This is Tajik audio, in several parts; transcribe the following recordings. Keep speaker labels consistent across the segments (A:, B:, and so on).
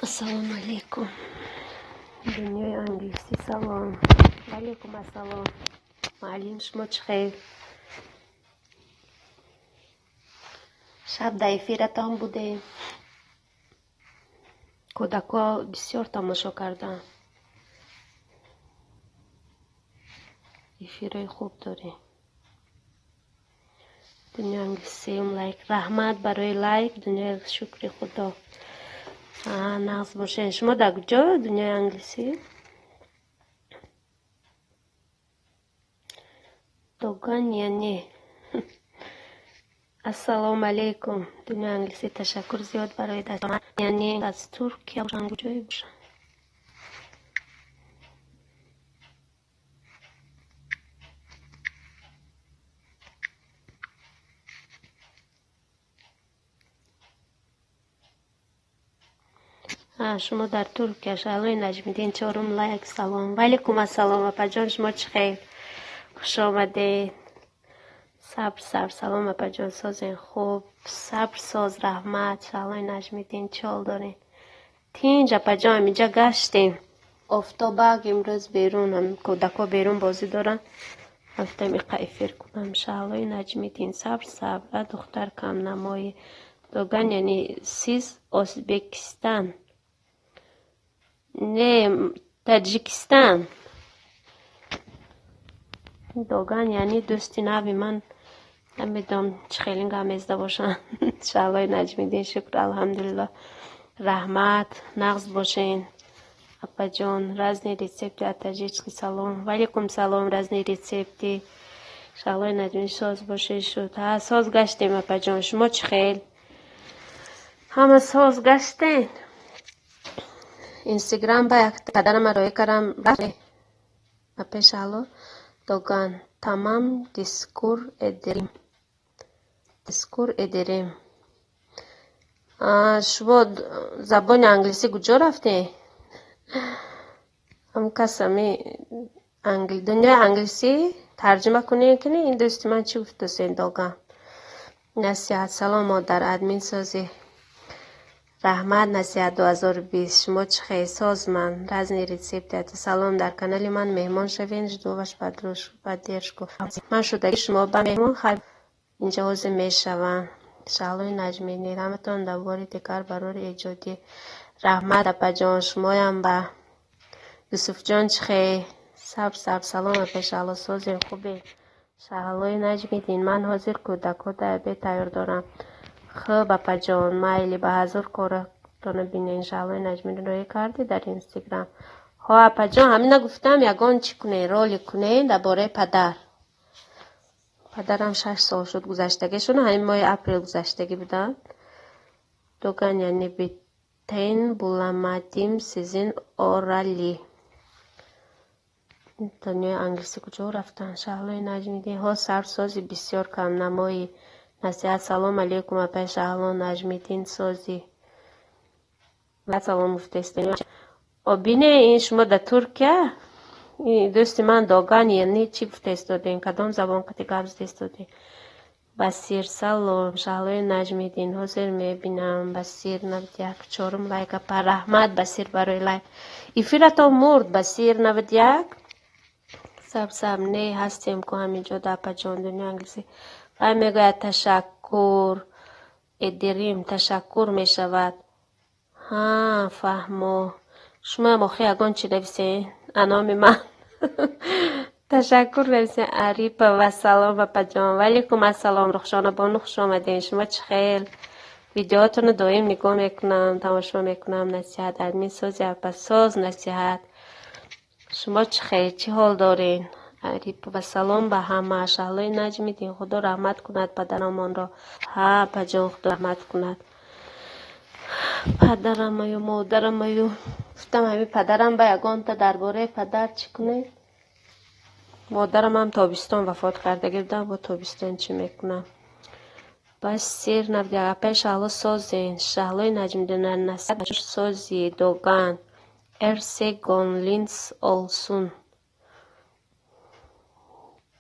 A: Ассалому алайкум. Дунёи англисӣ салом. Ваалайкум ассалом. Муаллим, шумо чӣ хел? Шаб дар эфиратон будем. Кӯдакҳо бисёр тамошо карданд. Эфирҳои хуб дорем. Дунёи англисӣ сеюм лайк. Раҳмат барои лайк. Дунёи шукри Худо. Нағз бошед. Шумо дар куҷо, дунёи англисӣ? Доган я не? Ассалому алайкум. Дунёи англисӣ, ташаккур зиёд барои дастомад. Яъне аз Туркия бошанд, куҷое бошанд? Шумо дар Туркия. Шаҳлои Наҷмиддин, чорум лайк. Салом. Ваалайкум ассалом, апаҷон, шумо чӣ хел? Хуш омадед. Сабр, сабр. Салом, апаҷон, созен хуб. Сабр соз, раҳмат. Шаҳлои Наҷмиддин, чӣ ҳол доред? Тинҷ, апаҷон, ҳаминҷа гаштем. Офтобак имрӯз берун, кӯдакҳо берун бозӣ доранд. Рафтам иқа эфир кунам. Шаҳлои Наҷмиддин, сабр, сабр. А духтар камнамои. Доган, яъне сиз Ӯзбекистон. Не, Таҷикистон. Доган, яъне дӯсти нави ман, намедонам чӣ хелин гап мезада бошанд. Шаҳлои Наҷмиддин, шукр, алҳамдулиллоҳ. Раҳмат, нағз бошен. Апаҷон, разные рецепты от таджички, салом. Ваалайкум салом, разные рецепты. Шаҳлои Наҷмиддин, соз бошед, шуд. Ҳа, соз гаштем, апаҷон. Шумо чӣ хел? Ҳама соз гаштен? Инстаграм ба як падарама роя кардам. Апе Шаҳло, Доган, тамам teşekkür ederim. Teşekkür ederim. Шумо забони англисӣ куҷо рафтед? Ҳам кас ами дунёи англисӣ тарҷима кунед, кини ин дӯсти ман чӣ гуфтасен, Доган? Насиҳат, салом, модар, админ созӣ. Раҳмат, Насиҳат 2020. Шумо чӣ хел? Соз ман. Разные рецепты. Салом, дар канали ман меҳмон шавед, жду ваш поддержку. Ман шудаги шумо ба меҳмон хай инҷа ҳозир мешавам. Шаҳлои Наҷмиддин, ҳаматон дар бори дигар барори эҷодӣ. Раҳмат, апаҷон, шумоям ба. Юсуфҷон, чӣ хел? Сабр, сабр. Салом, апе Шаҳло, созем, хубе? Шаҳлои Наҷмиддин, ман ҳозир кӯдакҳо дар обед тайёр дорам. Хуб, апаҷон, майли, ба ҳазор коратонро бинед. Шаҳлои Наҷмиддин, роя кардӣ дар Инстаграм? Ҳо, апаҷон, ҳамина гуфтам, ягон чӣ кунед, ролик кунед дар бораи падар. Падарам 6 сол шуд гузаштагишон, ҳамин моҳи апрел гузаштагӣ буданд. Доган, яъне biten bulamadım sizin orali. Дунёи англисӣ куҷо рафтанд? Шаҳлои Наҷмиддин, ҳо, сарсози бисёр камнамоӣ. Насиҳат, салом алейкум, апаи Шаҳло Наҷмиддин, созӣ. Салом гуфтестем. Обине, ин шумо дар Туркия? Дӯсти ман Доган, яъне чӣ гуфтаистодем? Кадом забон қати гап задаистодем? Басир, салом. Шаҳлои Наҷмиддин, ҳозир мебинам. Басир 91, чорум лайк, апа. Раҳмат, Басир, барои лайк. Эфиратон мурд, Басир 91. Сабр, сабр, не, ҳастем ку ҳаминҷо да, апаҷон, дунёи англисӣ. Вай мегӯяд teşekkür ederim, ташаккур мешавад. Ҳа, фаҳмо. Шумоям охи ягон чӣ нависен? Аноми ман. Ташаккур нависен. Арипова, салом, апаҷон. Ваалайкум ассалом, Рухшона бону, хуш омадед. Шумо чӣ хел? Видеоатонро доим нигоҳ мекунам, тамошо мекунам. Насиҳат, админ сози, апа, соз, насиҳат. Шумо чӣ хел, чӣ ҳол доред? Арипова, салом ба ҳама. Шаҳлои Наҷмиддин, Худо раҳмат кунад падарамонро. Ҳа, апаҷон, Худо раҳмат кунад. Падарамаю, модарамаю. Гуфтам ҳамин падарам ба ягонта дар бораи падар чӣ кунед? Модарам ҳам тобистон вафот кардагӣ будам, бо тобистон чӣ мекунам? Басир 91, апаи Шаҳло, созен. Шаҳлои Наҷмиддин, насиҳат сози, Доган. Erse olsun.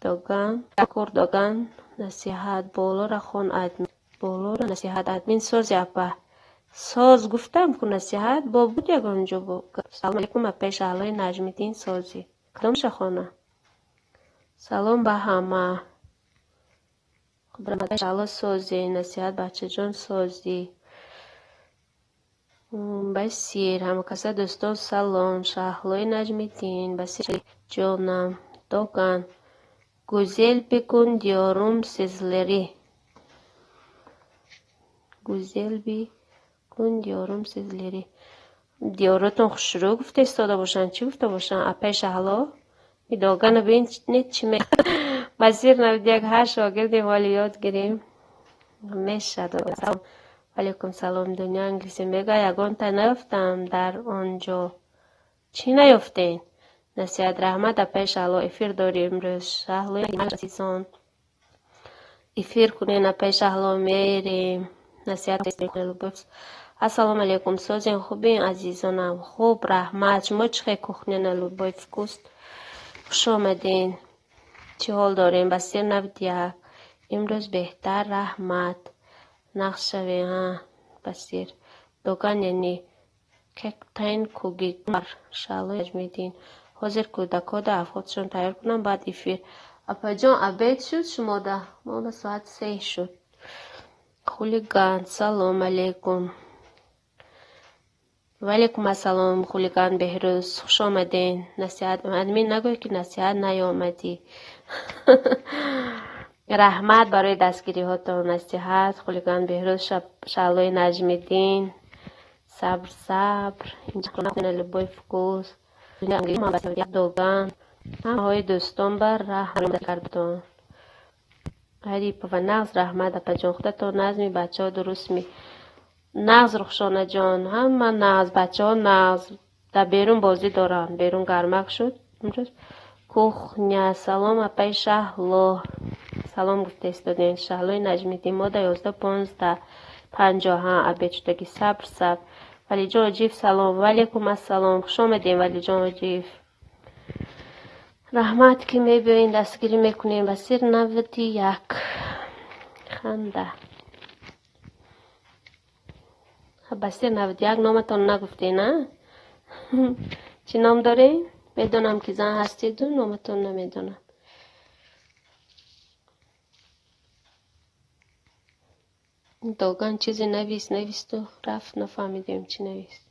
A: Доган, кур Доган, насиҳат, болоро хон, админ. Болоро насиҳат, админ сози, апа. Соз гуфтам ку насиҳат бо буд ягон ҷо бо. Салом алейкум апаи Шаҳлои Наҷмиддин созӣ. Кадомша хона? Салом ба ҳама. Худо Шаҳло созӣ, насиҳат бачаҷон созӣ. Басир, ҳамакаса дӯстон салом. Шаҳлои Наҷмиддин, Басир ҷонам, Доган. Güzel bir gün diyorum sizlere. Güzel bir gün diyorum sizlere. Диёротон хушрӯ гуфта истода бошанд, чӣ гуфта бошанд? Апаи Шаҳло? Догана бин чӣ ме. Басир 91 ҳар шогирдем вале ёд гирем. Мешад. Алейкум салом. Дунё англисӣ мега ягонта наёфтам дар он ҷо. Чӣ наёфтен? Насиҳат раҳмат апаи Шаҳло эфир дорӣ имрӯз. Шаҳлои азизон. Эфир кунен апаи Шаҳло мерем. Насиҳат. Ассалому алейкум. Созен хубин азизонам. Хуб раҳмат. Шумо чӣ хел кухня на любой вкус? Хуш омаден. Чӣ ҳол дорем? Басир 91. Имрӯз беҳтар раҳмат. Нақш шавем ҳа Басир. Доган яъне кектайн куги Шаҳлои Наҷмиддин. Ҳозир кӯдакҳо да афхотшон тайёр кунам баъд эфир. Апаҷон обед шуд шумода? Мо ба соат 3 шуд. Хулиган салом алейкум. Ваалейкум ассалом хулиган Беҳрӯз. Хуш омаден. Насиҳат админ нагӯй ки насиҳат наёмадӣ. Раҳмат барои дастгириҳотон насиҳат хулиган Беҳрӯз Шаҳлои Наҷмиддин. Сабр сабр. Инҷа любой вкус. Доган. Ҳамаҳои дӯстон ба раҳмат кардон. Арипова нағз раҳмат апаҷон. Худатон назми бачаҳо дуруст ми. Нағз Рухшонаҷон, ҳама нағз, бачаҳо нағз. Дар берун бозӣ доранд. Берун гармак шуд имрӯз. Кухня салом апаи Шаҳло. Салом гуфта истодем. Шаҳлои Наҷмиддин мо дар 11:15 50 ҳа обед шудагӣ. Сабр сабр. Валиҷон Оҷиев салом. Ваалейкум ассалом. Хуш омадем Валиҷон Оҷиев. Раҳмат ки мебиёен дастгирӣ мекунем. Басир 91. Ханда. Басир 91 номатон нагуфтен, а? Чӣ ном дорем? Медонам ки зан ҳастиду номатон намедонам. Доган чизе навис, нависту рафт, нафаҳмидем чӣ навист.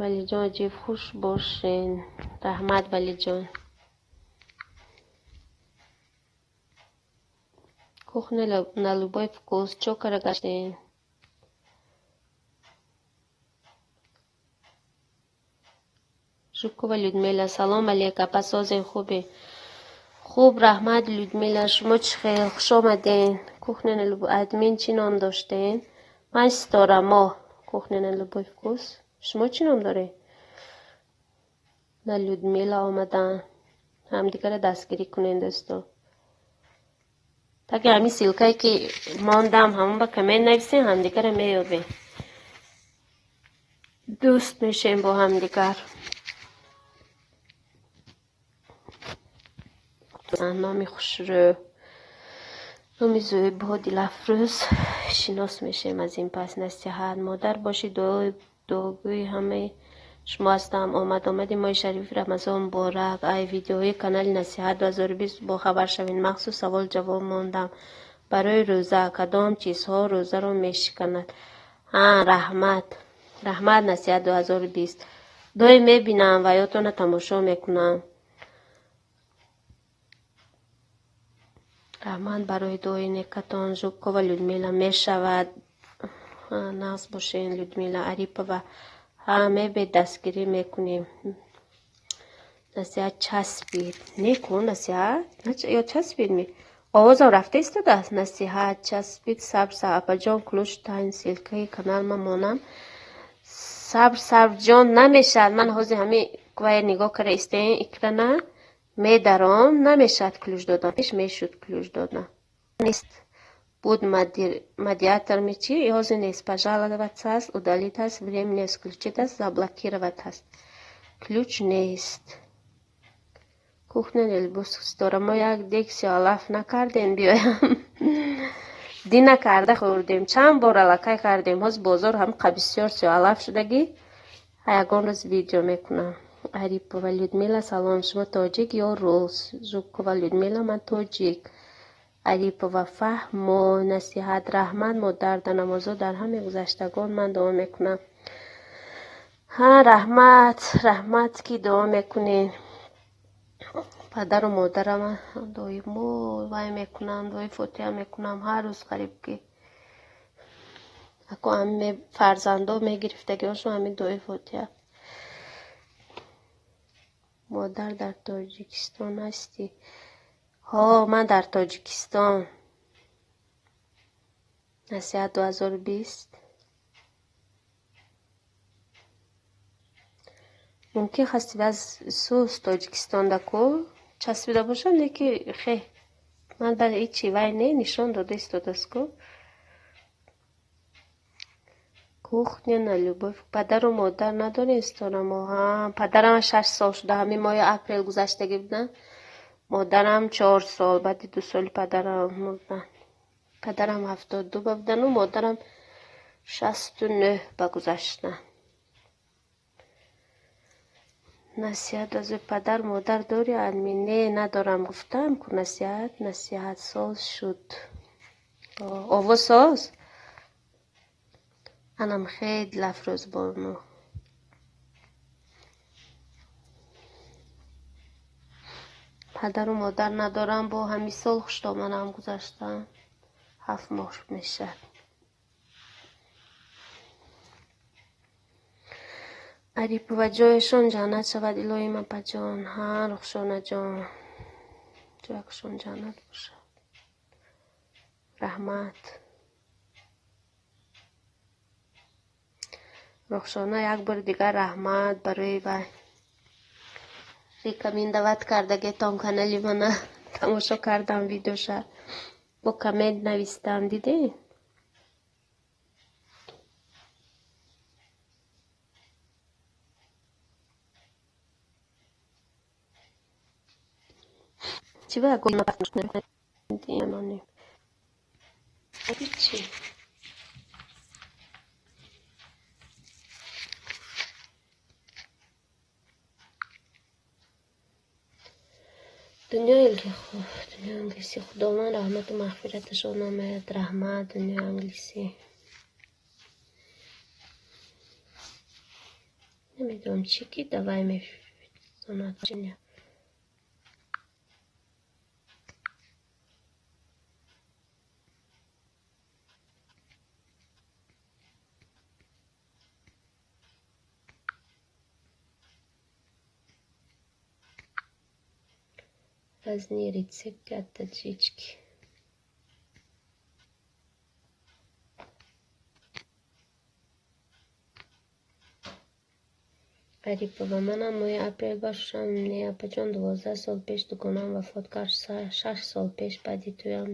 A: Валиҷон Оҷиев хуш бошен. Раҳмат Валиҷон. Кухня на любой вкус. Чо кара гаштен? Жукова Людмила. Салом алейк. Апа созен хубе? Хуб раҳмат Людмила. Шумо чӣ хел? Хуш омаден. Кухня на любой админ чӣ ном доштен? Ман Ситора Моҳ. Кухня на любой вкус. Шумо чӣ ном доред? На Людмила омадан. Ҳамдигарро дастгирӣ кунен дӯсто. Таги ҳамин ссылкае ки мондам ҳамон ба коммент нависен, ҳамдигарро меёбем. Дӯст мешем бо ҳамдигар. Номи хушрӯ, номи зебо Дилафрӯз шинос мешем аз ин пас. Насиҳат модар бошӣ дуогӯи ҳамаи шумо ҳастам. Омад омади моҳи шарифи Рамазон муборак. Ай видеоҳои канали Насиҳат 2020 бохабар шавед. Махсус савол ҷавоб мондам. Барои рӯза кадом чизҳо рӯзаро мешиканад? Ҳа, раҳмат. Раҳмат Насиҳат 2020. Доим мебинам ва ётонро тамошо мекунам. Раҳмат барои дуои некатон. Жукова Людмила мешавад. Нағз бошен Людмила Арипова. Ҳа, мебед дастгирӣ мекунем. Насиҳат часпид. Некун насиҳат? Ё часпид ми? Овозам рафта истодааст. Насиҳат часпид. Сабр сабр. Апаҷон ключ тайн ссылкаи канал ма монам. Сабр сабр ҷон намешавад. Ман ҳозир ҳамин вая нигоҳ карда истаем экрана медаром намешавад ключ додан. Пеш мешуд ключ додан. Нест. Буд модератор мечи, ҳозир нест. Пожаловаться аст, удалить аст, временно исключить аст, заблокировать аст. Ключ нест. Кухня либос дора. Мо як дег сиёҳалаф накардем, биёям. Дина карда хӯрдем. Чанд бор аллакай кардем. Ҳоз бозор ҳам бисёр сиёҳалаф шудагӣ. Ягон рӯз видео мекунам. Арипова Людмила, салом. Шумо тоҷик ё рус? Жукова Людмила, ман тоҷик. Арипова фаҳмо, насиҳат, раҳмат, модар, дар намозо, дар ҳамаи гузаштагон ман дуо мекунам. Ҳа, раҳмат, раҳмат, ки дуо мекунед. Падару модарам доимо вай мекунам, дуои фотиҳа мекунам ҳар рӯз қариб ки. Ако ҳами фарзандо мегирифтагиҳошон ҳамин дуои фотиҳа. Модар, дар Тоҷикистон ҳастӣ? Ҳо, ман дар Тоҷикистон. Насиҳат 2020. Мумкин хасти аз сус Тоҷикистонда ку часпида бошад, не ки хе. Ман ба ҳечи вай не нишон дода истодааст ку. Кухня на любовь. Падару модар надорем, Сторамо? Ҳа, падарам 6 сол шуда, ҳамин моҳи апрел гузаштагӣ буданд. Модарам 4 сол, баъди 2 соли падарам мурданд. Падарам 72 ба будану модарам 69 ба гузаштанд. Насиҳат аз падар модар дорӣ, админ? Не, надорам, гуфтам ку. Насиҳат, насиҳат соз шуд. Овоз соз? Анам хеле дилафрӯз бону. Падару модар надорам, бо ҳамин сол хуштоманам гузаштам. 7 моҳ мешавад. Арипова, ҷояшон ҷаннат шавад, илоҳим, апаҷон. Ҳа, Рухшонаҷон, ҷоякшон ҷаннат бошад. Раҳмат. Рухшона, як бори дигар раҳмат барои вай рекомендовать кардагетон канали мана. Тамошо кардам видеоша. Бо коммент навистам, дидед? Чӣ ба чӣ? Дунёи англисӣ, Худованд раҳмату мағфираташон намояд. Раҳмат, дунёи англисӣ. Намедонам, чӣ ки давай мефизонад. Разные рецепты от таджички. Арипова, манам моҳи апрел бошам. Не, апаҷон, 12 сол пеш дугонаам вафот кард. 6 сол пеш баъди тӯям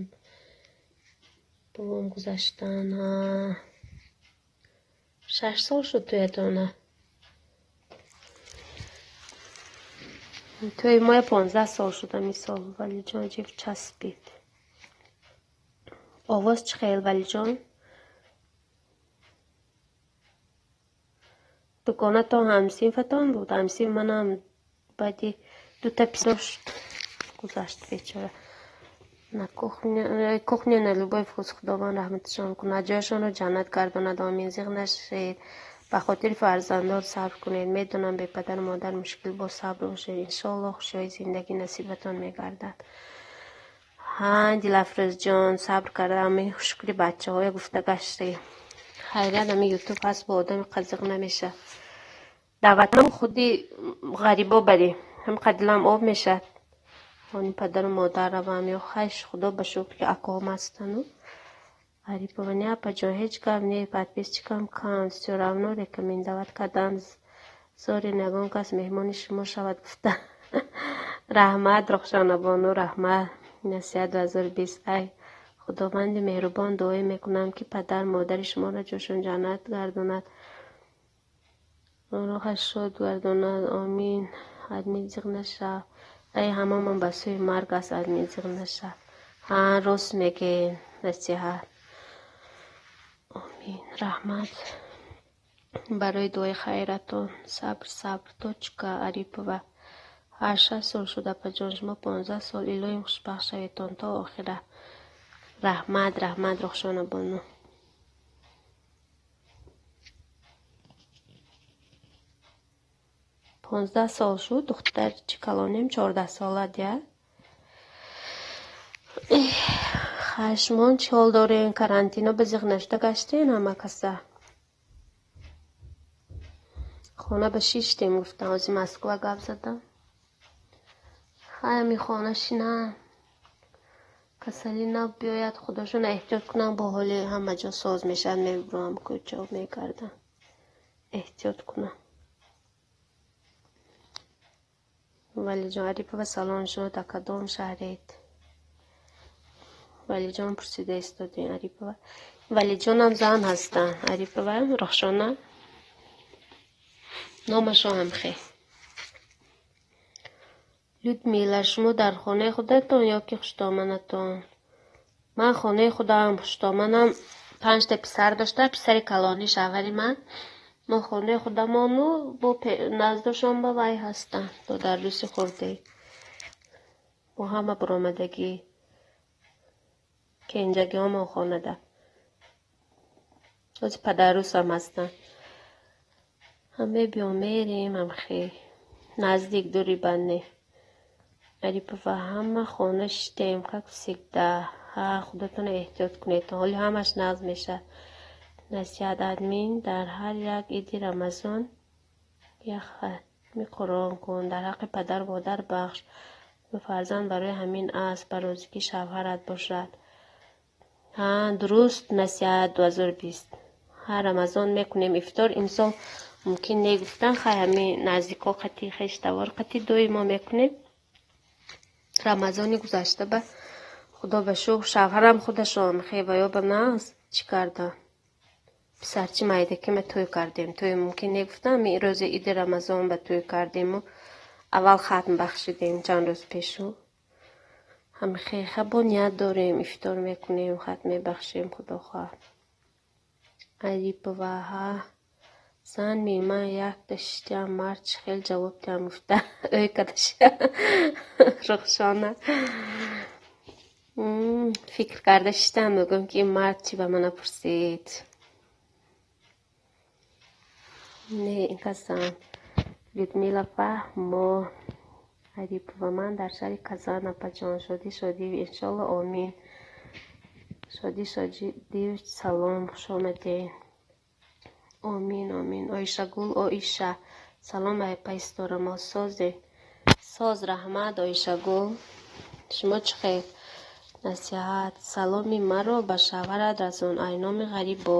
A: бобом гузаштанд. 6 сол шуд тӯятона? Тӯи моя 15 сол шуд ҳамин сол. Валиҷон ҷиф часпид. Овоз чӣ хел, Валиҷон? Дугонатон ҳамсинфатон буд? Ҳамсинф манам, баъди дута писар гузашт бечора. На кухня на любой вкус. Худованд раҳматашон кунад, ҷояшонро ҷаннат гардонад, омин. Зиқ нашед, ба хотири фарзандон сабр кунед. Медонам, бепадару модар мушкил, бо сабр бошед, иншоаллоҳ хушиҳои зиндагӣ насибатон мегардад. Ҳа, Дилафрӯзҷон, сабр кардам, шукри бачаҳое гуфта гаштӣ. Хайрият, ҳамин Ютуб ҳаст, бо одами қазиқ намешавад. Даъватам худи ғарибо барӣ, ҳам дилам об мешавад. Они падару модар равам ё хайш, худо ба шукр, ки акоҳом ҳастану. Арипова, не, апаҷон, ҳеҷ гап не, подписчикам кам, всё равно рекомендовать кардам, зорин ягон кас меҳмони шумо шавад гуфта. Раҳмат, Рухшонабону, раҳмат. Насиҳат 2020. Ай Худованди меҳрубон дуое мекунам, ки падар модари шуморо ҷошон ҷаннат гардонад. Роҳаш шод гардонад. Омин. Админ зиқ нашав. Ай, ҳамамон ба сӯи марг аст, админ зиқ нашав. Ҳа, рост мегӯед, насиҳат. Омин. Раҳмат барои дуои хайратон. Сабр, сабр. Точка Арипова. 8 сол шуд, апаҷон, шумо 15 сол. Илоҳим, хушбахт шаведтон то охира. Раҳмат, раҳмат, Рухшона бону. 15 сол шуд, духтар чӣ калонем, 14 сола дия. Хашмон чӣ ҳол дорем? Карантино ба зиқ нашуда гаштем, ҳама каса хона ба шиштем, гуфтам, ози Москва гап задам. Хай, ами хона шинам, касалӣ набиёяд, худошон эҳтиёт кунам. Бо ҳоли ҳама ҷо соз мешавад, мебурам, кӯча мегардам, эҳтиёт кунам. Валиҷон Арипова, салом, шумо дар кадом шаҳред? Валиҷон пурсида истодем. Арипова Валиҷонам зан ҳастанд. Арипова Рухшона номашон ҳамхе. Людмила, шумо дар хонаи худатон ё ки хуштоманатон? Ман хонаи худам, хуштоманам панҷта писар дошта, писари калони шавҳари ман. Мо хонаи худамону бо наздошон ба вай ҳастанд, додардӯси хурде. Бо ҳама буромадагӣ кенҷагиҳомон хонада. Ҳози падаррӯсам ҳастанд. Ҳам мебиём, мерем, ҳамхе наздик, дури банд не. Арипова, ҳама хона шиштем, как всегда. Ҳа, худатонро эҳтиёт кунед, ҳоли ҳамаш нағз мешавад. Насиҳат, админ, дар ҳар як иди Рамазон як хатми Қуръон кун, дар ҳаққи падару модар бахш ва фарзанд барои ҳамин аст, ба розигии шавҳарат бошад. Ҳа, дуруст, насиҳат 2020. Ҳар Рамазон мекунем ифтор, имсол мумкин не гуфтан, хай, ҳамин наздико қати хештавор қати доимо мекунем. Рамазони гузашта ба Худо ба шукр, шавҳарам худашон хе ва ё ба нағз чӣ карданд. Писарчи майдаки ма тӯй кардем. Тӯй мумкин не гуфтам, рӯзи иди Рамазон ба тӯй кардему аввал хатм бахшидем чанд рӯз пешу. Ҳамхеха бо ният дорем, ифтор мекунем, хатм мебахшем, худо хоҳад. Арипова, ҳа, зан ми, ман якта шиштиам, мард чӣ хел ҷавоб диҳам гуфта ӯй када Рухшона. Фикр карда шиштам, мегӯям, ки ин мард чӣ ба мана пурсид. Не, ин кас зан. Людмила фаҳмо. Арипова, ман дар шаҳри Казан, апаҷон. Шодӣ Шодиев, иншолло, омин. Шодӣ Шодиев, салом, хуш омадед. Омин, омин. Оишагул Оиша, салом, апаи Ситорамо, созе? Соз, раҳмат, Оишагул. Шумо чӣ хел? Насиҳат, саломи маро ба шавҳарат расон, ай номи ғарибо.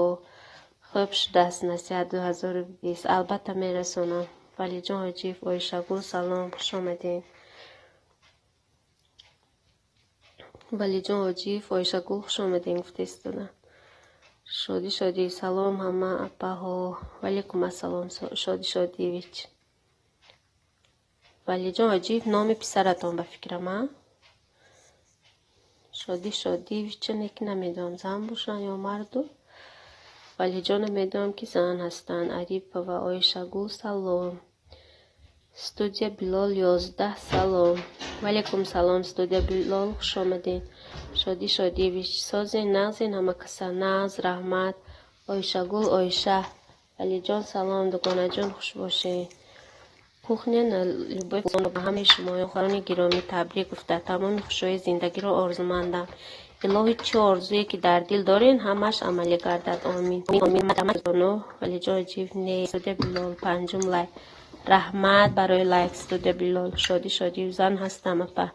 A: Хуб шудааст, насиҳат 2020. Албатта мерасонам. Валиҷон Ҳоҷиев, Оишагул, салом, хуш омадед. Валиҷон Ҳоҷиев, Оишагул, хуш омадед гуфта истодам. Шодӣ Шодӣ, салом ҳама апаҳо. Валейкум ассалом, Шодӣ Шодиевич. Валиҷон Ҳоҷиев номи писаратон ба фикрам, а? Шодӣ Шодиевича неки намедонам, зан бошанд ё марду. Валиҷона медонам, ки зан ҳастанд. Арипова Оишагул, салом. Студия Билол 11, салом. Валейкум салом, студия Билол, хуш омадед. Шодӣ Шодиевич, созен, нағзен ҳама каса? Нағз, раҳмат. Оишагул Оиша. Валиҷон, салом, дугонаҷон, хуш бошед. Кухня на любовь ба ҳамаи шумоён, хоҳарони гиромӣ, табрик гуфта, тамоми хушиҳои зиндагиро орзумандам. Илоҳи, чӣ орзуе ки дар дил дорен, ҳамааш амалӣ гардад. Омин. Валиҷон Ҳоҷиев, не, студия Билол, панҷум лайк. Раҳмат барои лайк, студия Билол. Шодӣ Шодиев, зан ҳастам, апа.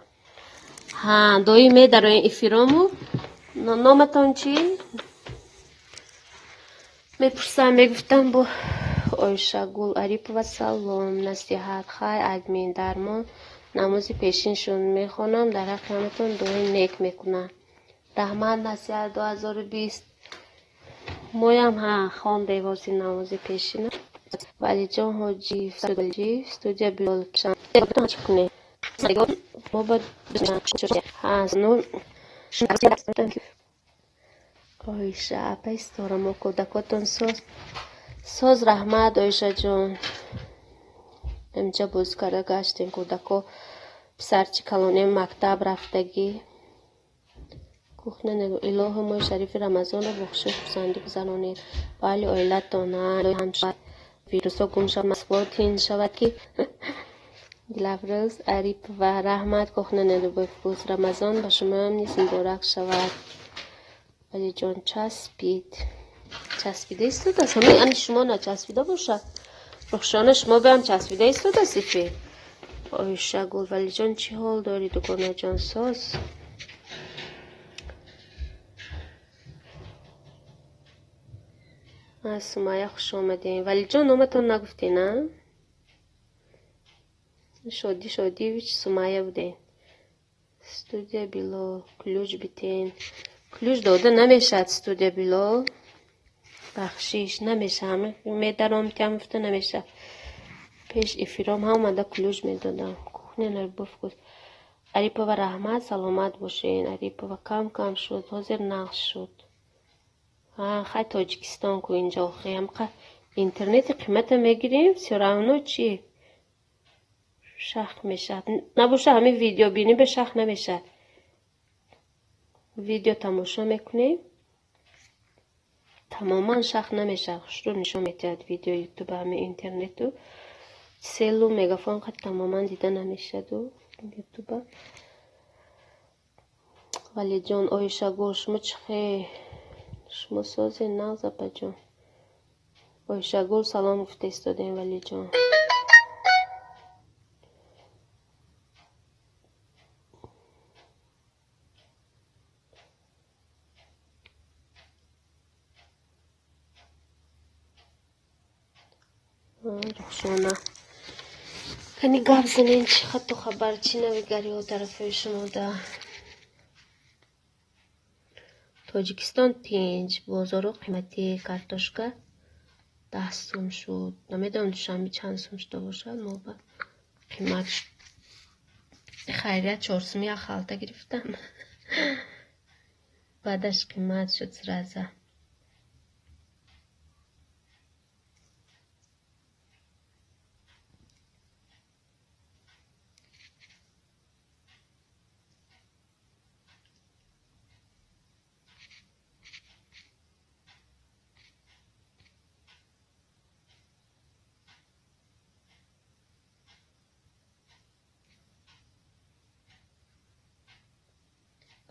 A: Ҳа, доим медароем эфирому. Номатон чӣ? Мепурсам, мегуфтам бо Оишагул Арипова, салом. Насиҳат, хай, админ, дармон намози пешиншон мехонам, дар ҳаққи ҳаматон дуои нек мекунам. Раҳмат, насиҳат 2020. Моям ҳа, хондем ҳозир намози пешина. Валиҷон Ҳоҷиев, студия Билол кунед. Оиша, апай Ситора, мо кӯдакотон соз. Соз, раҳмат, Оишаҷон. Инҷа бозӣ карда гаштем кӯдако. Писарчи калонем мактаб рафтагӣ. Кухня илоҳо моҳи шарифи Рамазонро бо хушӣ хурсандӣ гузаронед. Ба аҳли оилатон вирусҳо гум шавад, Москво тинҷ шавад ки. Дилафрӯз Арипова, раҳмат, кухня на любой вкус. Рамазон ба шумоам низ муборак шавад. Валиҷон часпид. Часпида истодааст? Ҳамин ани шумо начаспида бошад. Рухшона, шумо биам часпида истодааст эфир. Оишагул, Валиҷон чӣ ҳол дорӣ, дугонаҷон, соз? Сумайя, хуш омадем. Валиҷон, номатон нагуфтен, а? Шодӣ Шодиевич, Сумайя будем. Студия Билол, ключ битен. Ключ дода намешавад студия Билол. Бахшиш намешавад. Медаром тиам гуфта намешавад. Пеш эфиром ҳам омада ключ медодам. Кухня на любой вкус. Арипова, раҳмат, саломат бошен. Арипова, кам кам шуд, ҳозир нағз шуд. Хай Тоҷикистон ку инҷо охи ҳамқа интернети қимата мегирем, всё равно чӣ шах мешавад. Набоша ҳамин видеобинӣ бе шах намешавад. Видео тамошо мекунем, тамоман шах намешавад. Хушрӯ нишон медиҳад видео ютуб ҳамин интернету. Селу мегафон қад тамоман дида намешаваду ютуба. Валиҷон, Оишагул, шумо чӣ хел? Шумо созе нағз, апаҷон. Оишагул, салом гуфта истодем, Валиҷон. Рухшона. Кани гап занен, чӣ хатту хабар, чӣ навигариҳо тарафҳои шумода? Тоҷикистон тинҷ, бозору қиматӣ, картошка 10 сум шуд. Намедонам Душанбе чанд сум шуда бошад, мо ба қимат шуд. Хайрият 4 сум як халта гирифтам. Баъдаш қимат шуд сразу.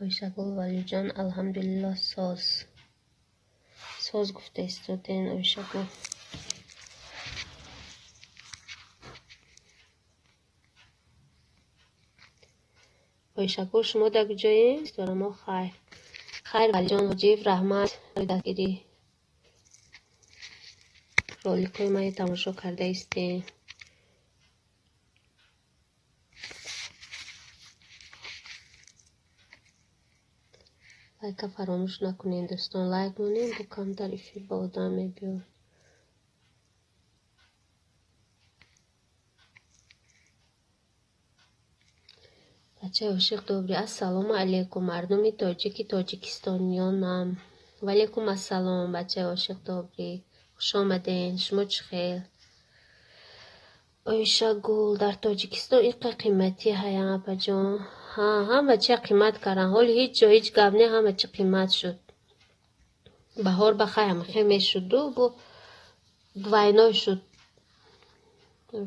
A: Оишагул, Валиҷон, алҳамдулиллоҳ, соз. Соз гуфта истоден, Оишагул. Оишагул, шумо дар куҷоед? Ситора, мо хайр. Хайр, Валиҷон Ҳоҷиев, раҳмат барои дастгирӣ. Роликҳои маро тамошо карда истем. Лайка фаромӯш накунед, дӯстон. Лайк монед, бо камтар эфир ба одам мебиёд. Бачаи ошиқ добрӣ. Ассалому алайкум, мардуми тоҷики тоҷикистониёнам. Ваалайкум ассалом, бачаи ошиқ добрӣ. Хуш омаден. Шумо чӣ хел? Оишагул, дар Тоҷикистон иқа қиматӣ ҳая, апаҷон. Ҳа, ҳама чи қимат кардан. Ҳоли ҳеҷ ҷо ҳеҷ гап не, ҳама чи қимат шуд. Баҳор ба хай ҳамахел мешуду, бо двойной шуд.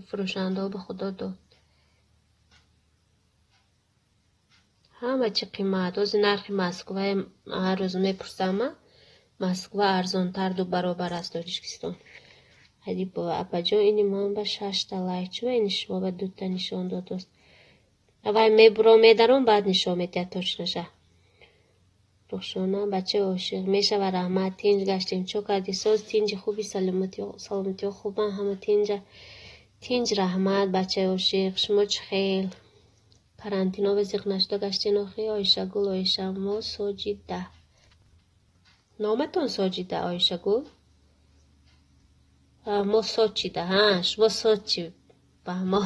A: Фурӯшандаҳо ба худо дод. Ҳама чи қимат. Ҳозир нархи Москваи ҳар рӯз мепурсам, Москва арзонтар 2 баробар аз Тоҷикистон. Ҳадибова, апаҷон, ини ман ба 6 лайк чува, ини шумо ба 2 нишон додост. Аввал мебуром, медаром, баъд нишон медиҳад точноша. Рухшона, бачаи ошиқ, мешава раҳмат, тинҷ гаштем, чо кардӣ, соз, тинҷи хуби, саломатиҳо хубан, ҳама тинҷа. Тинҷ раҳмат, бачаи ошиқ, шумо чӣ хел? Карантино ба зиқ нашуда гаштен охи, Оишагул, Оиша, мо Соҷида. Номатон Соҷида, Оишагул? Мо Сочида, ҳа, шумо Сочи, ба мо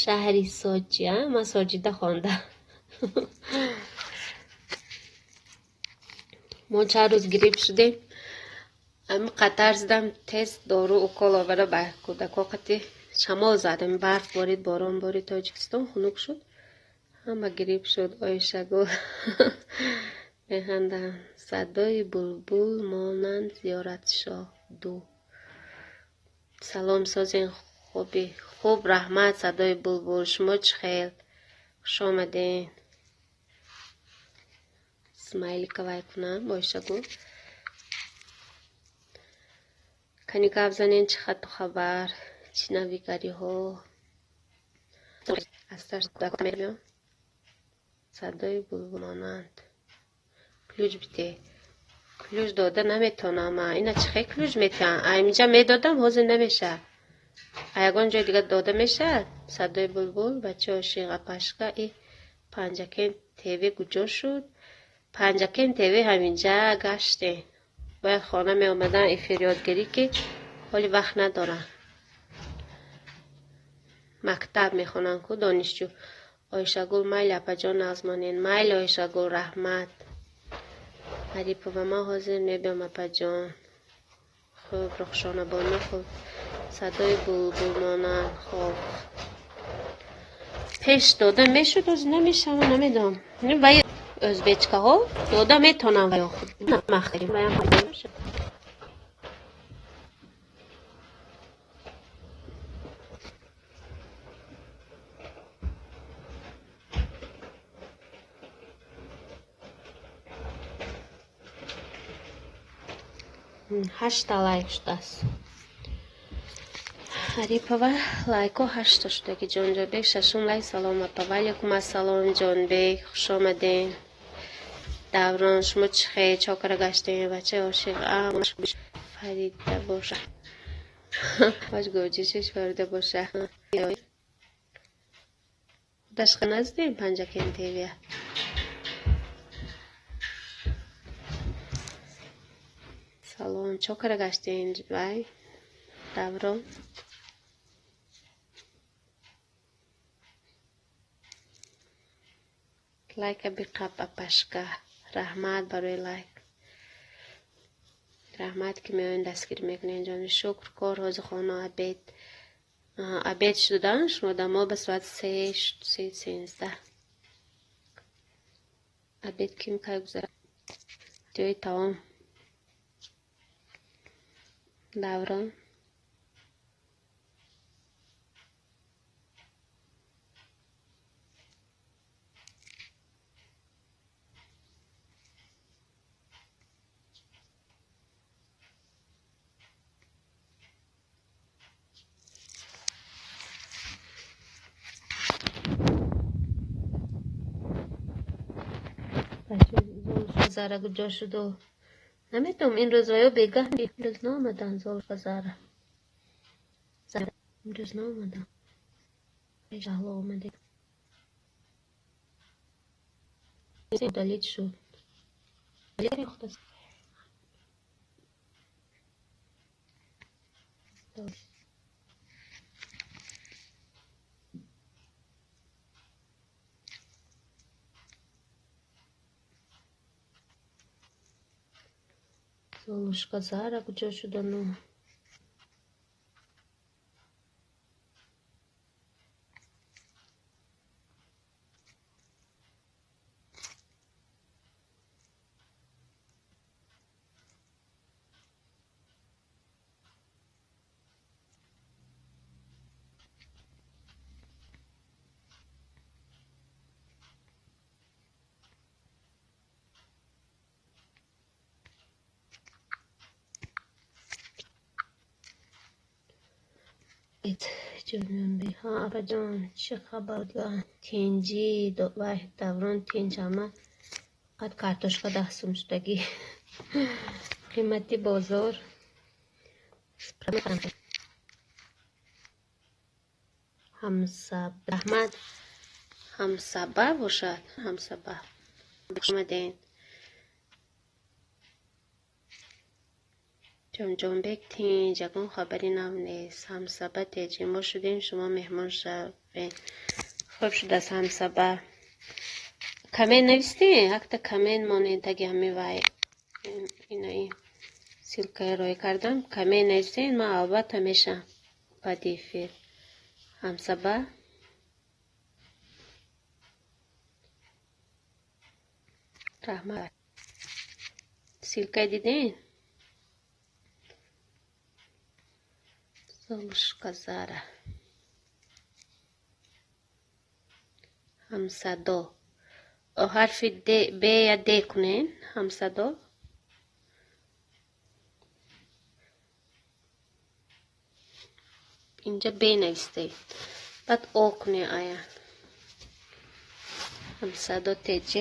A: шаҳри Сочи, а? Ман Соҷида хондам. Мо чанд рӯз грипп шудем. Ами қатар задам, тез дору укол оварда ба кӯдако қати шамол задем. Барф борид, борон борид, Тоҷикистон хунук шуд. Ҳама грипп шуд. Оишагул механдам. Садои булбул монанд зиёратшоҳ ду. Салом созен хуби. Хуб, раҳмат, садои булбул. Шумо чӣ хел? Хуш омаден. Смайлика вай кунам, Оишагул. Кани гап занен, чӣ хату хабар, чӣ навигариҳо? Аз тарс кӯдакҳо мебиём. Садои булбул монанд. Ключ бите. Ключ дода наметонам. Ина чӣ хел ключ метиҳам? А инҷа медодам, ҳозир намешавад. А ягон ҷои дига дода мешавад? Садои булбул, бачаи ошиқ, апашка и Панҷакент ТВ куҷо шуд? Панҷакент ТВ ҳаминҷа гаштем. Бояд хона меомадан эфир ёдгирӣ, ки ҳоли вақт надорам. Мактаб мехонанд ку донишҷӯ. Оишагул, майли апаҷон нағзмонен. Майли Оишагул, раҳмат. Арипова, ман ҳозир мебиём апаҷон. Хуб, Рухшонабону, хуб. Садои булбул монанд, хоб. Пеш дода мешуд, ҳозир намешава, намедонам. Вай ӯзбечкаҳо дода метонам ва ё худ. Ҳашта лайк шудааст. Арипова, лайко ҳашта шудаги. Ҷонҷонбек, шашум лайк. Салом апа. Ваалайкум ассалом, Ҷонбек, хуш омаден. Даврон, шумо чӣ хел, чокара гаштем? Бачаи ошиқ, Фарида боша. Бач гӯҷишиш Фарида боша. Дашқа наздем Панҷакент ТВ. Салом, чокара гаштем вай Даврон. Лайка биқаб апашка. Раҳмат барои лайк. Раҳмат ки меоен дастгирӣ мекунед ҷони. Шукр, кор ҳозир хона обед. Обед шудан шумо дамо ба соат се се сенздаҳ. Обед ким кай гузарад? Ҷои таом. Даврон. Зара куҷо шуду? Наметавонам ин рӯз ва ё бегаҳ имрӯз наомадан Золушка Зара. Имрӯз наомадан. Шаҳло омаде. Удалить шуд. Золушка Зара куҷо шудану? Ҷонбек, ҳа апаҷон, чӣ хабар? Тинҷӣ, вай Даврон тинҷ ҳама. Фақат картошка 10 сум шудагӣ. Қимати бозор. Раҳмат. Ҳамсаба бошад, ҳамсаба. Хуш омадед. Ҷонҷонбек тинҷ, ягон хабари нав нест. Ҳамсаба теҷи мо шудем, шумо меҳмон шавед. Хуб шудааст ҳамсаба. Коммент навистем? Якта коммент монед таги ҳамин вай. Ина ин ссылкаи рой кардам. Коммент навистем, ман албатта мешам баъди эфир. Ҳамсаба. Раҳмат. Ссылкаи дидем? Золушка Зара. Ҳамсадо. Ҳарфи Д, Б я Д кунен. Ҳамсадо. Инҷа Б навистед. Баъд О кунен ая. Ҳамсадо ТЖ.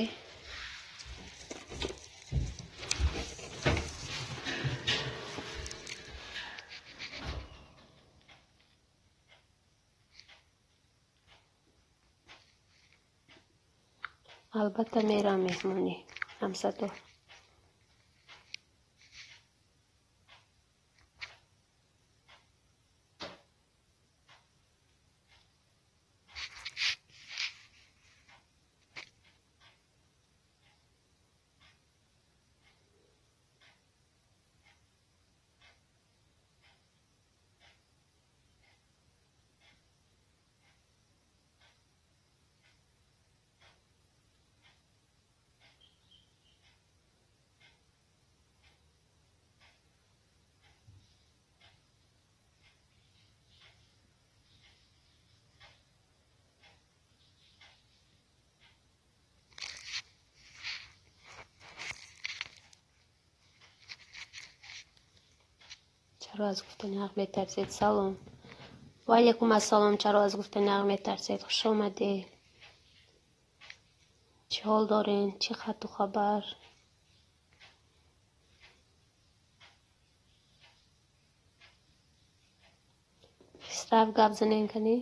A: Албатта мерам меҳмонӣ. Ҳамсадо. Чаро аз гуфтани ҳақ метарсед? Салом. Ва алайкум ассалом. Чаро аз гуфтани ҳақ метарсед? Хуш омадед. Чӣ ҳол дорен? Чӣ хату хабар? Хисрав гап занен кани?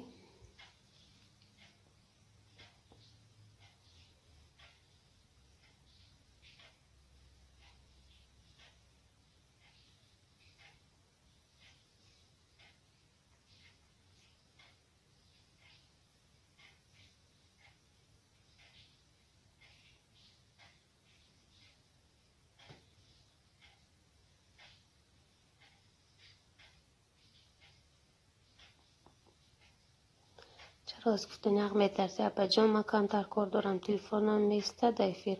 A: Чаро аз гуфтани ҳақ метарсӣ? Апаҷон, ман камтар кор дорам. Телефонам меистад эфир.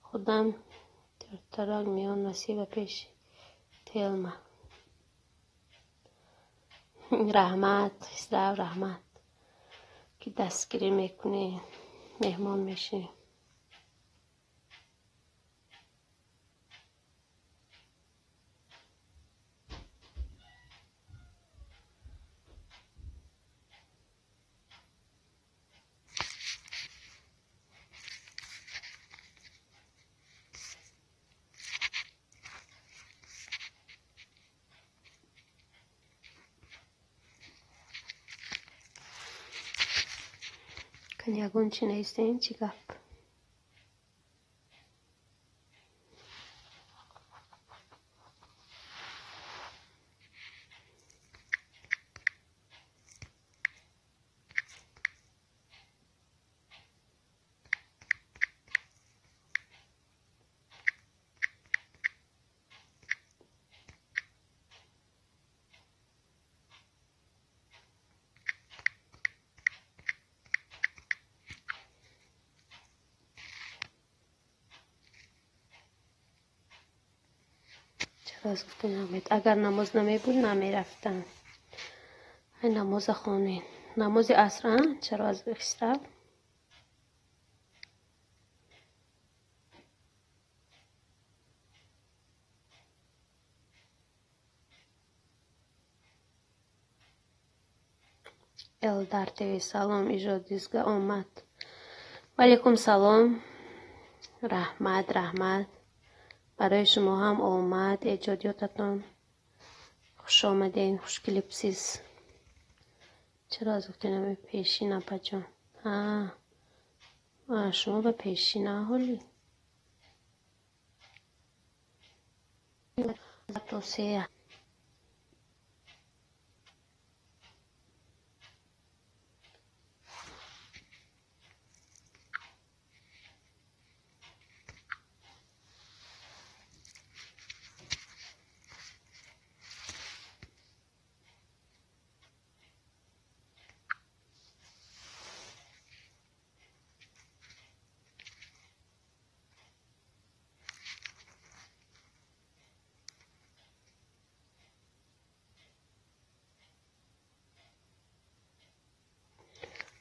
A: Худам тартарак миён насиба пеши телма. Раҳмат, Хисрав, раҳмат, ки дастгирӣ мекунӣ, меҳмон мешӣ. Ягон чӣ навистем? Чӣ гап? Чаро аз гуфтани ҳақ мет? Агар намоз намебуд, намерафтам. Ай намоза хонен. Намози аср, а? Чаро аз Хисрав? Элдар ТВ салом, ижодизга омад. Ва алайкум салом. Раҳмат, раҳмат. Барои шумо ҳам омад эҷодиётатон. Хуш омадед, хушклипсиз. Чаро аз гуфтани ҳами пешин, апаҷон? Шумо ба пешин ҳоли? То сея.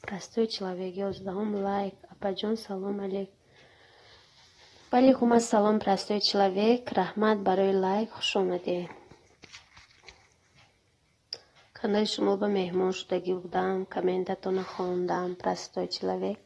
A: Простой человек, 11-ум лайк. Апаҷон, салом алейк. Валейкум ассалом, простой человек. Раҳмат барои лайк, хуш омадед. Канали шумо ба меҳмон шудагӣ будам, комментатона хондам, простой человек.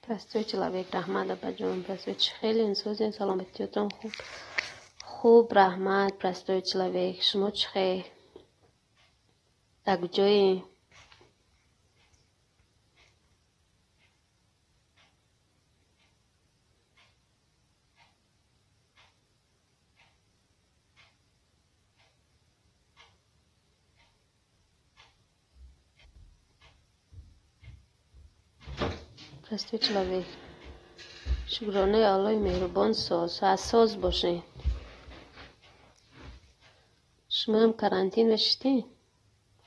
A: Простой человек, раҳмат апаҷон. Простой хеле инсозен, саломатиётон хуб. Хуб, раҳмат, простой человек. Шумо чӣ хел? Дар куҷоӣ? Простой человек. Шукронаи Аллоҳи меҳрубон соз. Ҳассос бошед. Шумоам карантин мешиштед?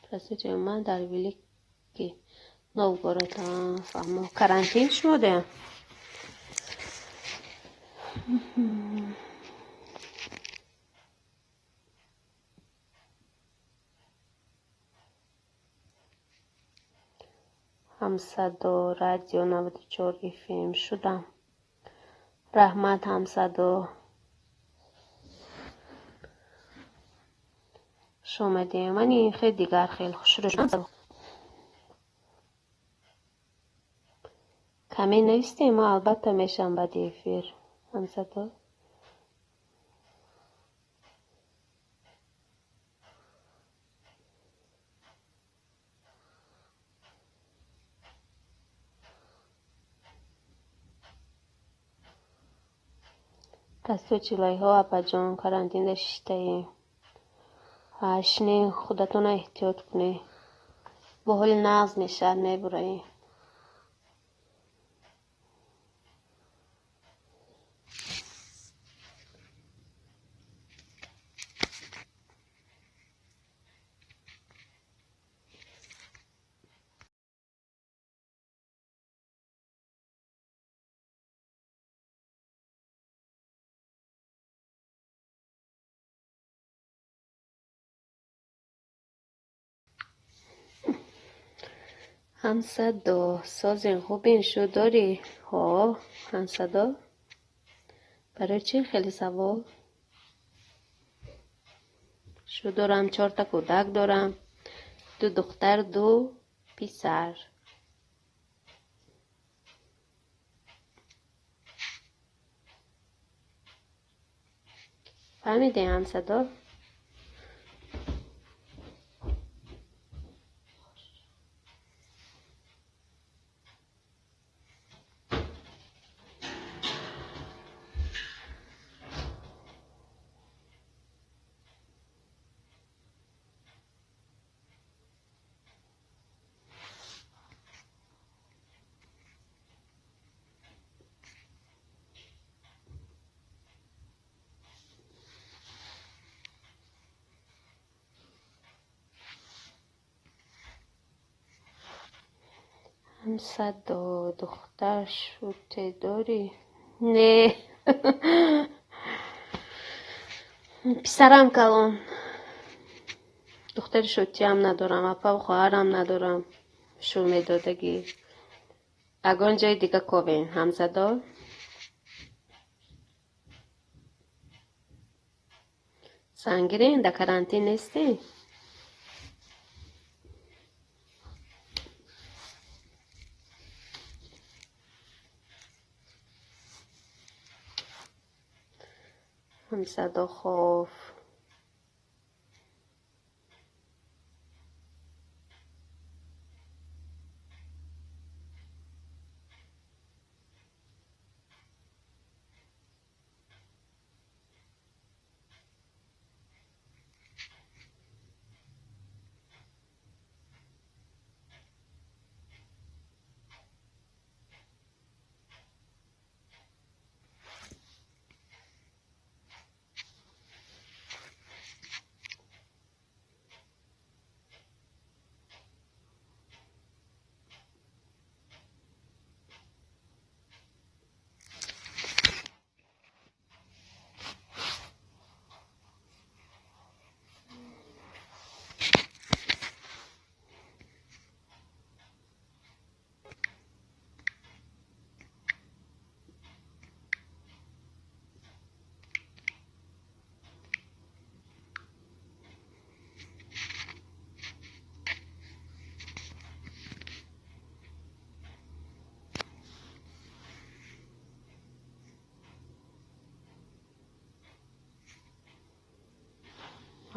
A: Простой человек. Ман дар Великий Новгород. Фаҳмо. Карантин шумо деям? Ҳамсадо, радио 94 FM шудам. Раҳмат, ҳамсадо. Хуш омадем. Ман ин хел дигар хел хушрӯ шудам. Каме навистем, мо албатта мешавам баъди эфир. Ҳамсадо. Простой человек, апаҷон, карантинда шиштаем. Шине худатона эҳтиёт кунед. Бо ҳоли нағз мешавад, мебураем. Ҳамсадо, созен хубин шу дорӣ? Ҳо, ҳамсадо. Барои чӣ хеле савол? Шу дорам, 4та кӯдак дорам. 2 духтар, 2 писар. Фаҳмидем, ҳамсадо? Ҳамсадо, духтар шуте дорӣ? Не. Писарам калон. Духтари шутиам надорам, апаву хоҳарам надорам. Шу медодагӣ. Агон ҷои дига ковен, ҳамсадо? Сангирен, дар карантин нестӣ? Ҳамсадо хоф.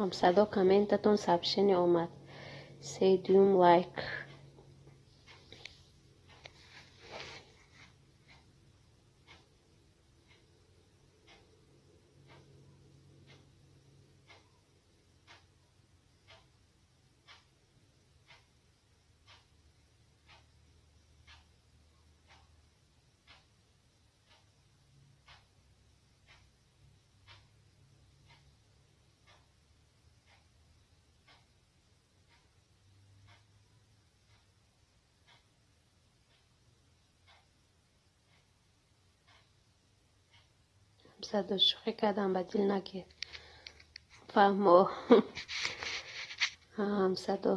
A: Ҳамсадо, комментатон сообщение омад. Се дуюм лайк. Ҳамсадо, шӯхӣ кардам, ба дил нагир. Фаҳмо. Ҳамсадо,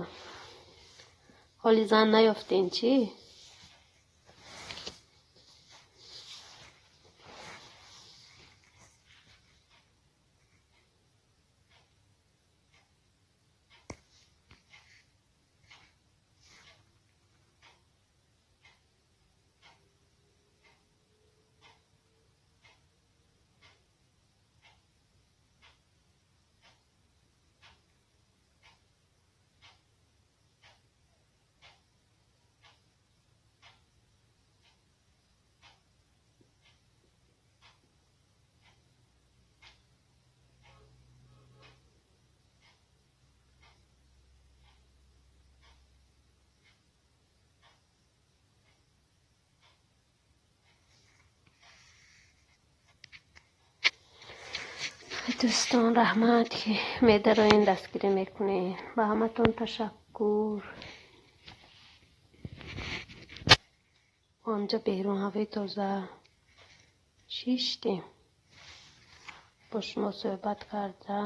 A: ҳоли зан наёфтен чӣ? Дӯстон, раҳмат, ки медароен, дастгирӣ мекунед. Ба ҳаматон ташаккур. Онҷа берун ҳавои тоза шиштем, бо шумо суҳбат карда.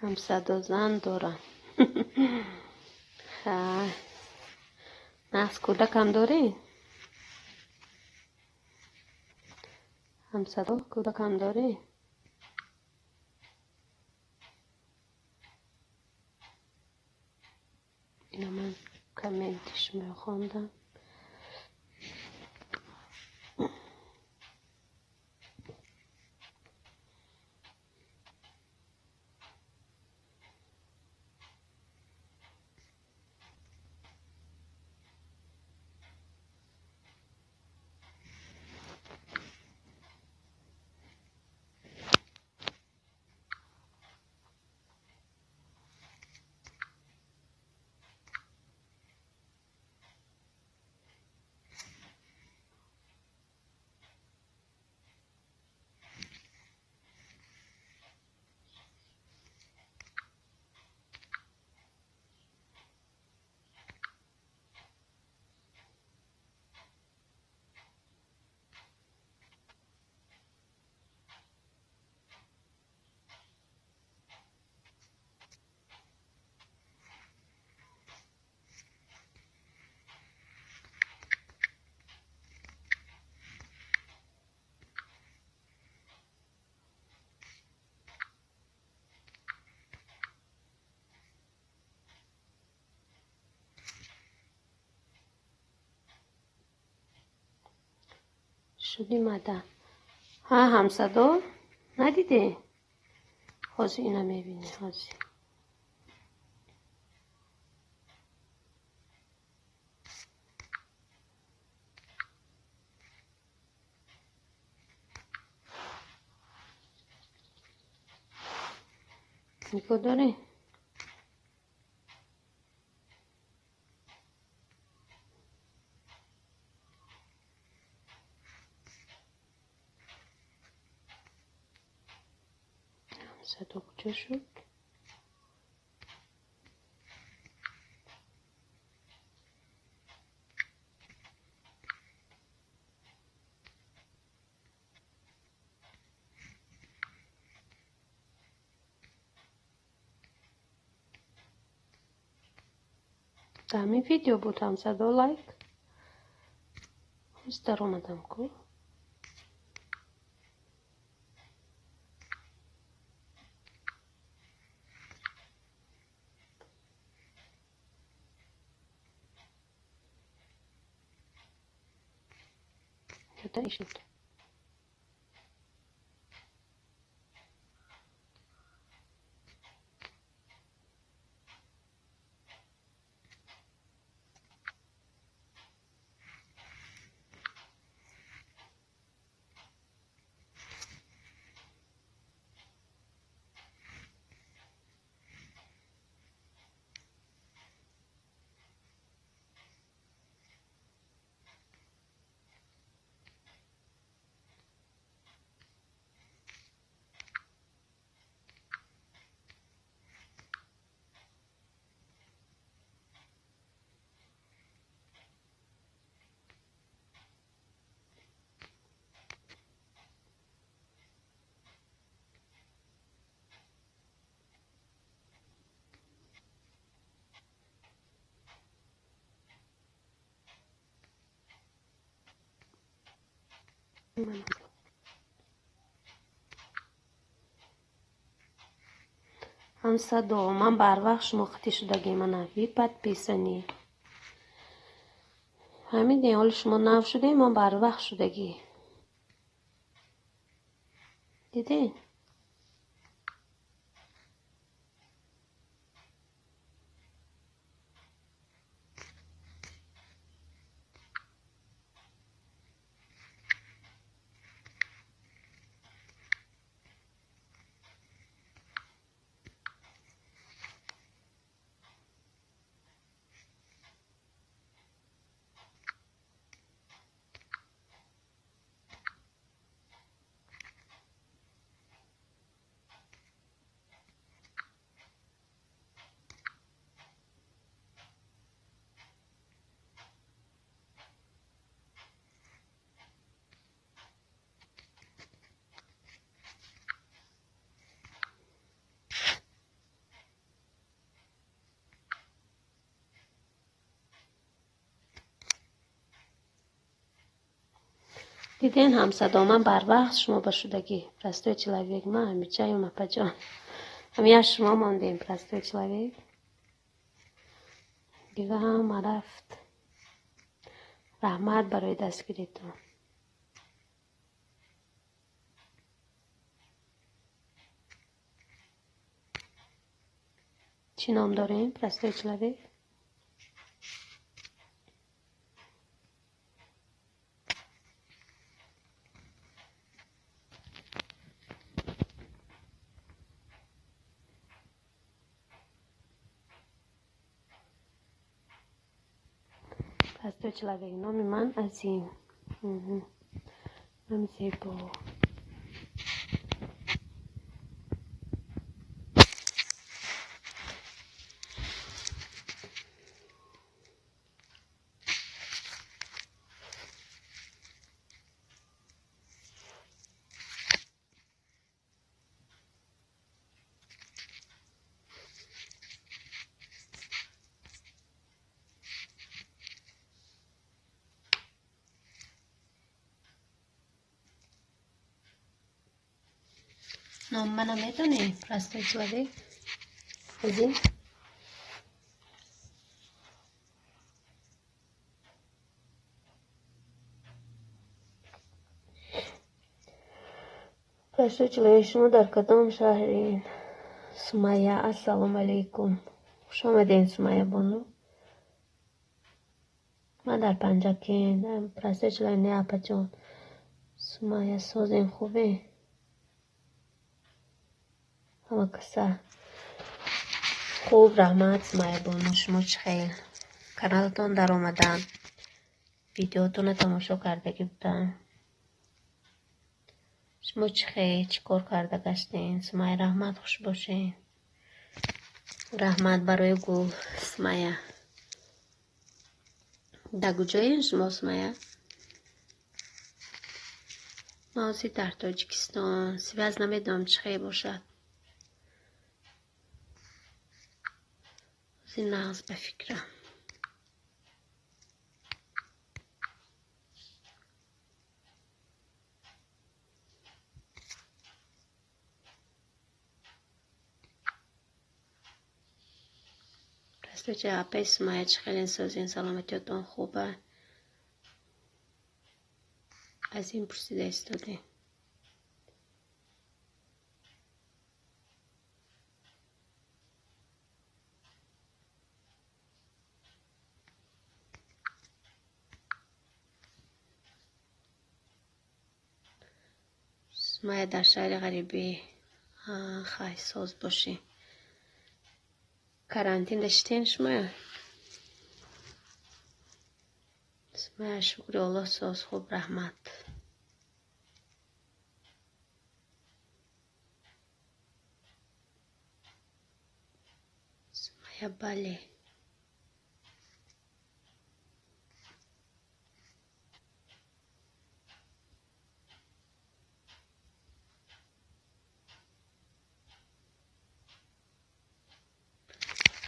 A: Ҳамсадо зан дорам. Хай, нағз, кӯдакам дорӣ? Ҳамсадо, кӯдакам дорӣ? Ина ман комменти шуморо хондам. Шуди мада. Ҳа, ҳамсадо, надидӣ? Ҳозир ина мебинӣ, ҳозир. Нигоҳ дорӣ? Ҳамсадо куҷо шуд? Дар ҳамин видео буд ҳамсадо лайк. Ҳоз даромадам ку. Это ищет. Ҳамсадо, ман барвақт шумо қатӣ шудагӣ, мана вы подписаны. Фаҳмидем, ҳоли шумо нав шудем, ман барвақт шудагӣ. Дидед? Диден ҳамсадо, ман барвақт шумо ба шудагӣ. Простой человек, ман ҳамиҷаем, апаҷон. Ҳамия шумо мондем, простой человек. Дига ҳама рафт. Раҳмат барои дастгиритон. Чӣ ном дорем, простой человек? Простой человек. Номи ман Азим. Номи зебо. Ном мана медонӣ, простой человек? Азим? Простой человек, шумо дар кадом шаҳрин? Сумайя, ассалому алайкум. Хуш омадед, Сумайя бону. Ман дар Панҷакент. Простой человек, не апаҷон. Сумайя, созем, хубе? Ҳама каса хуб, раҳмат, Сумайя бону. Шумо чӣ хел? Каналатон даромадам, видеотонро тамошо кардагӣ будам. Шумо чӣ хел, чӣ кор карда гаштем? Сумайя, раҳмат, хуш бошед. Раҳмат барои гул, Сумайя. Дар куҷоем шумо, Сумайя? Ман ҳозир дар Тоҷикистон. Связь намедонам чӣ хел бошад. Нағз ба фикрам. Простой апай Сумая, чӣ хелен созен, саломатиётон хуба? Аз ин пурсида истодем. Сумая дар шаҳри ғарибӣ. Хай, соз бошӣ. Карантин доштен шумоя? Сумая, шукри Аллоҳ, соз, хуб, раҳмат. Сумая, бале.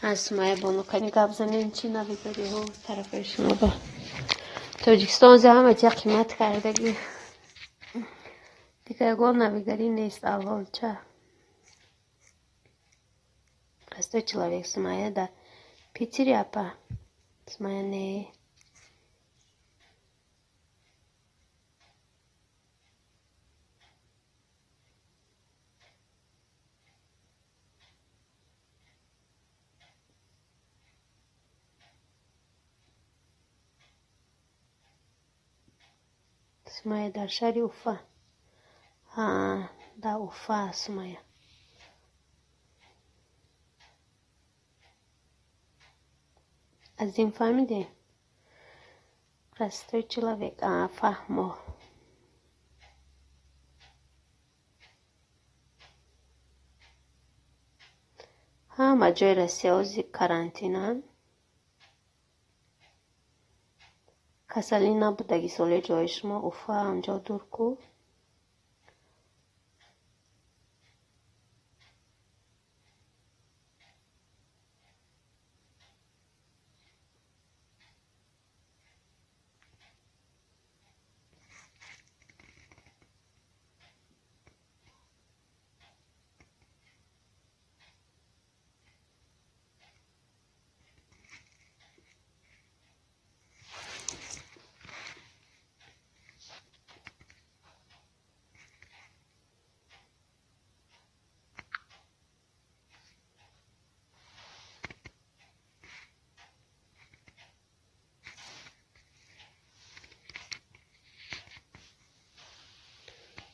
A: Аз Сумая бону кани гап занем, чӣ навигариҳо тарафҳои шумо ба Тоҷикистон зи ҳама чиз қимат кардагӣ. Дигар ягон навигарӣ нест, аввалча. Простой человек Сумая да Питере, апа. Сумая не. Сумая дар шаҳри Уфа. Ҳа, дар Уфа Сумая. Аз ин фаҳмидем? Простой человек. А, фаҳмо. Ҳама ҷои Россия ози карантинанд. Касалӣ набудаги соли ҷои шумо Уфа анҷо дур ку?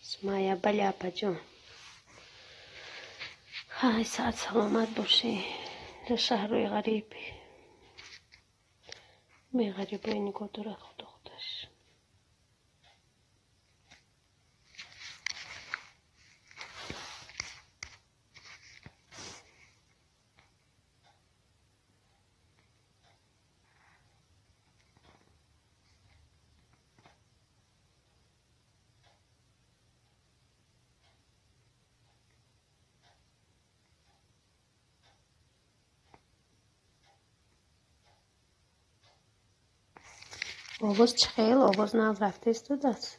A: Сумая, бале, апаҷон. Ҳай, саат саломат бошӣ. Дар шаҳрҳои ғариб. Меғарибои нигоҳ дорад худо худаш. Овоз чӣ хел? Овоз нав рафта истодааст?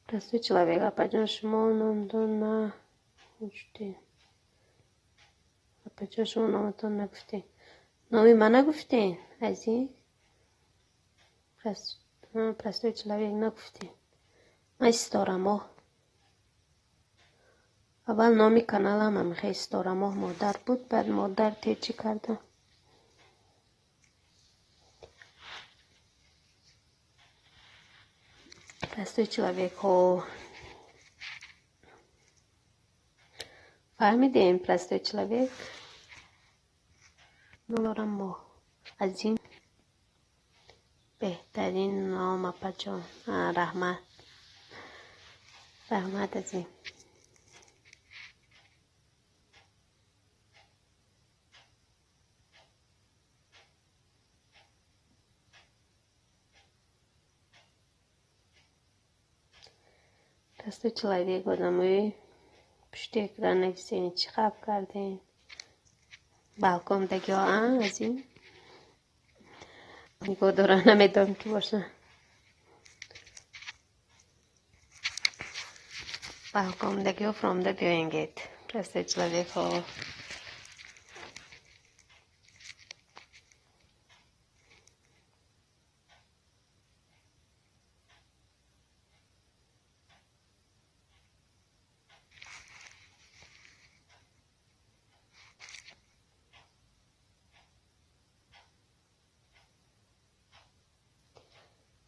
A: Простой человек, апаҷон, шумо номтон нагуфтед. Апаҷон, шумо номатон нагуфтед. Номи ман нагуфтед? Азиз? Простой человек нагуфтед. Ман Ситора-моҳ. Аввал номи каналам ҳамихел Ситора-моҳ модар буд, баъд модар течӣ кардам. Простой человек ҳо. Фаҳмидем, простой человек. Ном моҳ. Азим беҳтарин ном, апаҷон. Раҳмат. Раҳмат, азим. Простой человек, одамои пушти экран нависен, чӣ хаб кардем? Балкон дагиҳо, а, азим? Нигоҳ дора, намедонам ки боша. Ба ҳукмдагиҳо фуромада биёенгед. Простой человекҳо.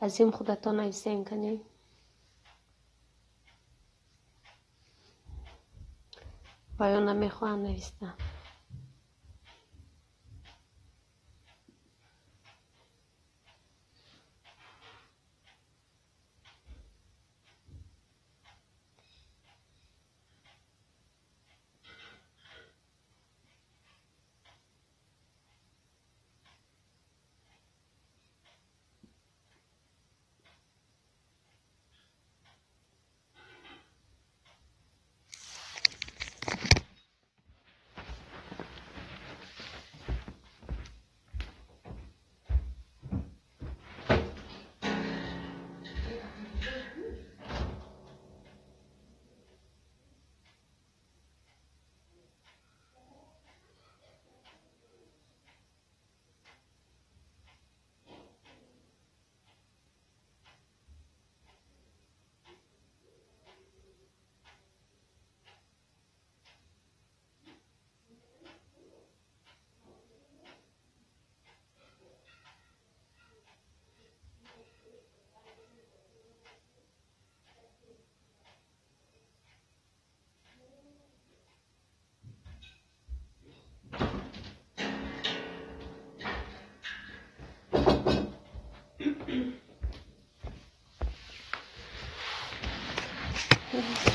A: Азим худатон нависен канӣ. Ва ё намехоҳам навистан.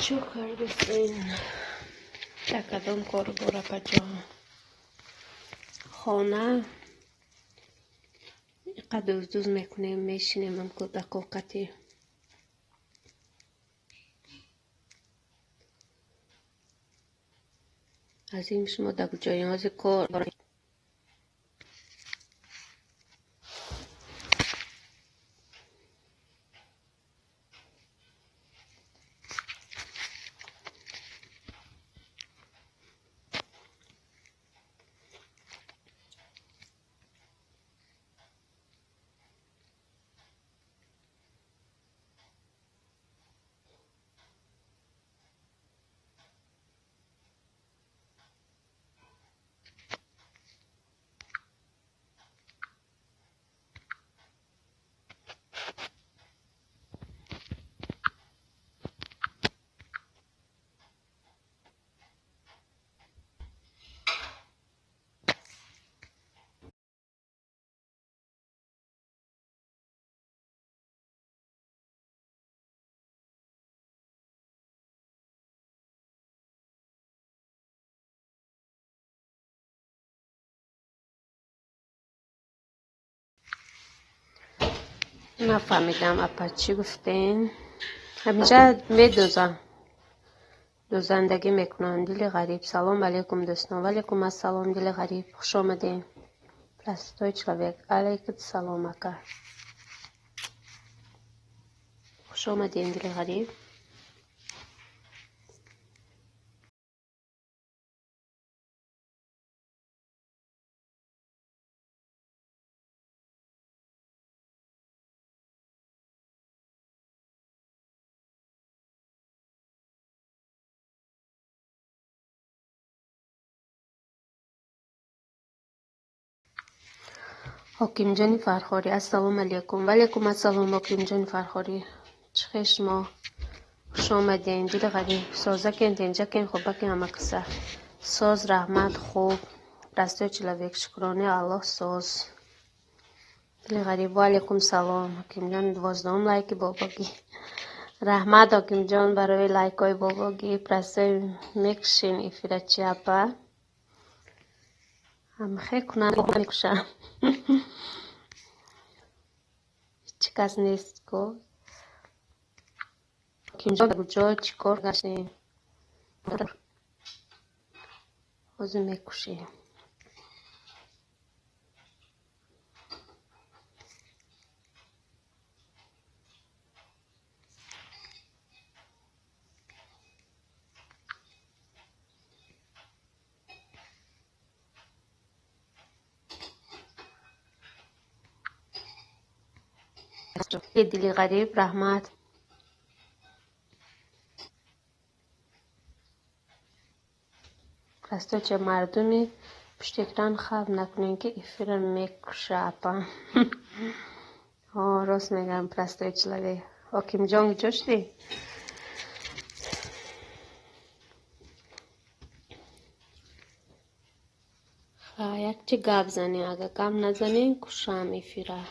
A: Чӣ кардастен? Дар кадом кору бор, апаҷон? Хона иқа дуздуз мекунем, мешинем ам кӯдакоқати. Азим шумо дар куҷоем? Ҳозир кор нафаҳмидам, апа, чӣ гуфтен? Ҳаминҷа медӯзам. Дӯзандагӣ мекунам. Дили ғариб. Салом алейкум, дӯстон. Валейкум ассалом, дили ғариб. Хуш омадем. Простой человек. Алейкум салом, ака. Хуш омадем, дили ғариб. Ҳокимҷони Фархорӣ, ассалому алайкум. Ваалайкум ассалом, Ҳокимҷони Фархорӣ. Чӣ хел шумо? Хуш омадем, дили ғариб. Созакен, тенҷакен, хубакен, ҳама каса. Соз, раҳмат, хуб. Простой человек, шукрони Аллоҳ, соз. Дили ғариб, ваалайкум салом. Ҳокимҷон, 12-ум лайки бобогӣ. Раҳмат, Ҳокимҷон, барои лайкҳои бобогӣ. Простой мекушен эфира чи, апа? Ҳамхе кунам, мекушам. Ҳеҷ кас нест ко. Ҳокимҷон, куҷо чӣ кор гаштем? Ҳозир мекушем. Дили ғариб, раҳмат. Расточа мардуми пушти экран хаб накунем, ки эфира мекуша апа. Рост мегӯям, простой человек. Ҳокимҷон, куҷо шудӣ? Якчи гап занем, агар гап назанем, кушам эфира.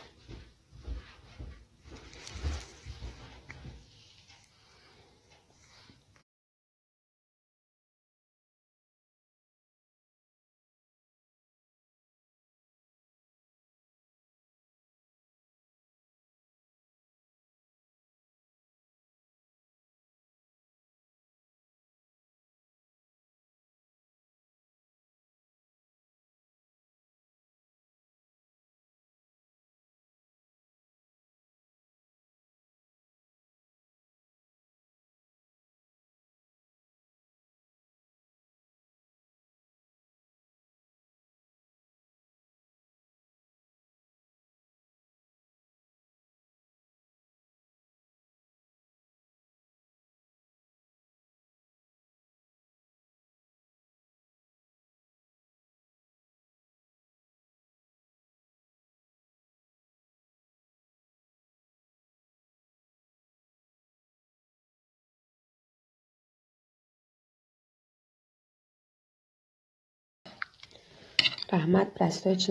A: Раҳмат, простой человек.